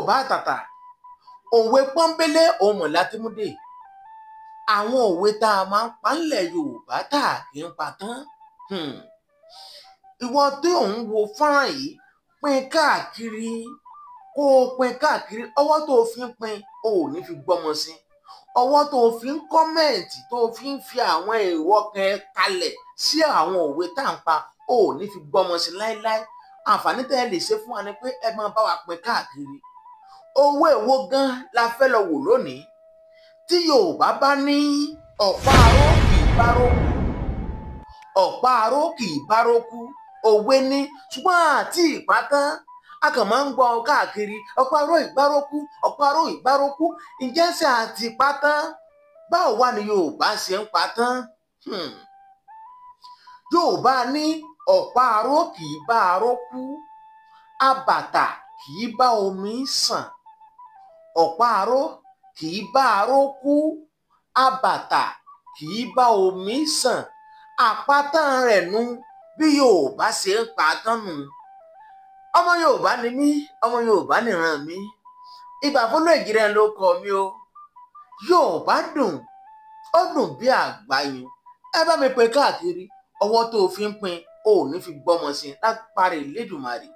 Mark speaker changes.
Speaker 1: Yorùbá àtàtà, òwe pọ́nbélé òun mọ̀ látìmúdè. Àwọn òwe tá a máa ń pa ńlẹ̀ Yorùbá tá a kì í pa tán. Ìwọ tí ò ń wo fọ́nrán yìí, pín káàkiri, kó o pín káàkiri. Ọwọ́ tó o fi ń pín, o ò ní fi gbọ́mọ sí. Ọwọ́ tó o fi ń comment, tó o fi ń fi àwọn èrò ọkàn ẹ kalẹ̀ sí àwọn òwe tá à ń pa, o ò ní fi gbọ́mọ sí láéláé. Àǹfààní tẹ́ ẹ lè ṣe fún wa ni pé ẹ máa bá wa pín káàkiri. Owó èwo gan la fẹ́ lọ wò lónìí? Tí Yorùbá bá ní ọ̀pá aró kì í báró kú, ọ̀pá aró kì í báró kú, òwe ní, ṣùgbọ́n àti ìpátán a kàn máa ń gbọ́ káàkiri, ọ̀pá aró ìbárókú, ọ̀pá aró ìbárókú. Ǹjẹ́ ṣe àti ìpátán? Báwo wà ní Yorùbá ṣe ń patán? Yorùbá ní ọ̀pá aró kì í bá aró kú, abàtà kì í bá omi sàn. Ọ̀pá aró kì í bá aró kú, abàtà kì í bá omi sàn. Àpátán rẹ̀ nu bí Yorùbá ṣe ń patán nù. Ọmọ Yorùbá ni mí, ọmọ Yorùbá nìran mi. Ìgbà fọlọ́ èjìrẹ́ ló kọ mi o. Yorùbá dùn, ó dùn bí àgbáyùn. Ẹ bá mi pín káàkiri. Ọwọ́ tó o fi ń pín, o ò ní fi gbọ́mọ sí i lágbára Elédùmarè.